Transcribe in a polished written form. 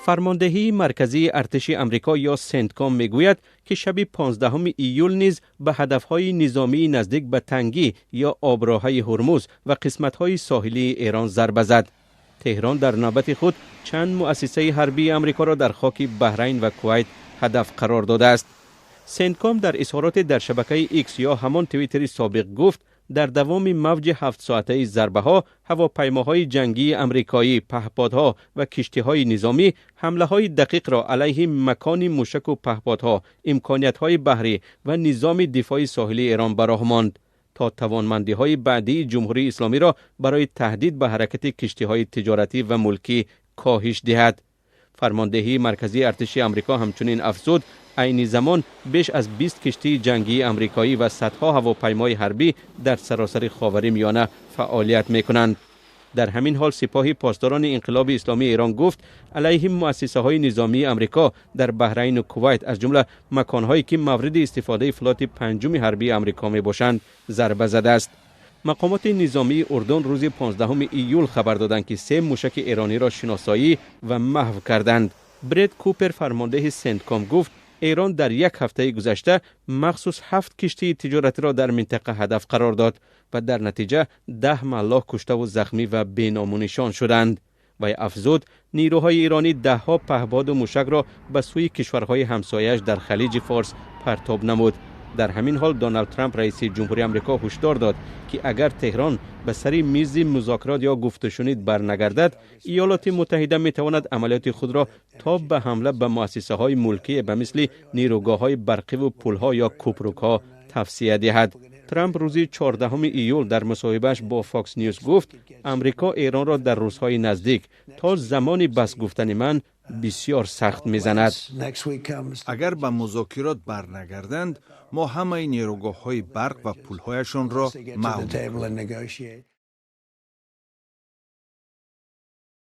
Фармондеҳии марказии артиши Амрико ё Сентком мегӯяд, ки шаби 15 июл низ ба ҳадафҳои низомии наздик ба тангӣ ё оброҳаи Ҳурмуз ва қисматҳои соҳилии Эрон зарба зад. Теҳрон дар навбати худ чанд муассисаи ҳарбии Амрикоро дар хоки Баҳрайн ва Кувайт ҳадаф қарор додааст. Сентком дар изҳороте дар шабакаи Икс ё ҳамон Твиттери собиқ гуфт, дар давоми мавҷи 7-соатаи зарбаҳо ҳавопаймоҳои ҷангии амрикоӣ, паҳподҳо ва киштиҳои низомӣ ҳамлаҳои дақиқро алайҳи макони мушаку паҳподҳо, имкониятҳои баҳрӣ ва низоми дифои соҳилии Эрон ба роҳ монд, то тавонмандиҳои баъдии Ҷумҳурии Исломиро барои таҳдид ба ҳаракати киштиҳои тиҷоратӣ ва мулкӣ коҳиш диҳад. Фармондеҳии марказии артиши Амрико ҳамчунин афзуд, айни замон беш аз 20 киштии ҷангии амрикоӣ ва садҳо ҳавопаймои ҳарбӣ дар саросари Ховари Миёна фаъолият мекунанд. Дар ҳамин ҳол Сипоҳи Посдорони Инқилоби Исломии Эрон гуфт, алайҳи муассисаҳои низомии Амрико дар Баҳрайну Кувайт, аз ҷумла маконҳое ки мавриди истифодаи флоти панҷуми ҳарбии Амрико мебошанд, зарба задааст. Мақомоти низомии Урдун рӯзи 15 июл хабар доданд, ки се мушаки эрониро шиносоӣ ва маҳв карданд. Бред Купер, фармондеҳи Сентком, гуфт, Эрон дар як ҳафтаи гузашта махсус ҳафт киштии тиҷоратиро дар минтақа ҳадаф қарор дод ва дар натиҷа 10 маллоҳ куштаву захмӣ ва беному нишон шуданд. Вай афзуд, нирӯҳои эронӣ даҳҳо паҳбоду мушакро ба сӯи кишварҳои ҳамсояаш дар Халиҷи Форс партоб намуд. Дар ҳамин ҳол Доналд Трамп, раиси ҷумҳури Амрико, ҳушдор дод, ки агар Теҳрон ба сари мизи музокирот ё гуфтушунид барнагардад, Иёлоти Муттаҳида метавонад амалиёти худро то ба ҳамла ба муассисаҳои мулкие ба мисли нирӯгоҳҳои барқиву пулҳо ё кӯпрукҳо тавсия диҳад. Трамп рӯзи 14 июл дар мусоҳибааш бо Фокс Ньюс гуфт, Амрико Эронро дар рӯзҳои наздик то замони бас гуфтани ман бисёр сахт мезанад. Агар ба музокирот барнагарданд, мо ҳамаи нерӯгоҳҳои барқ ва пулҳояшонро маҳв.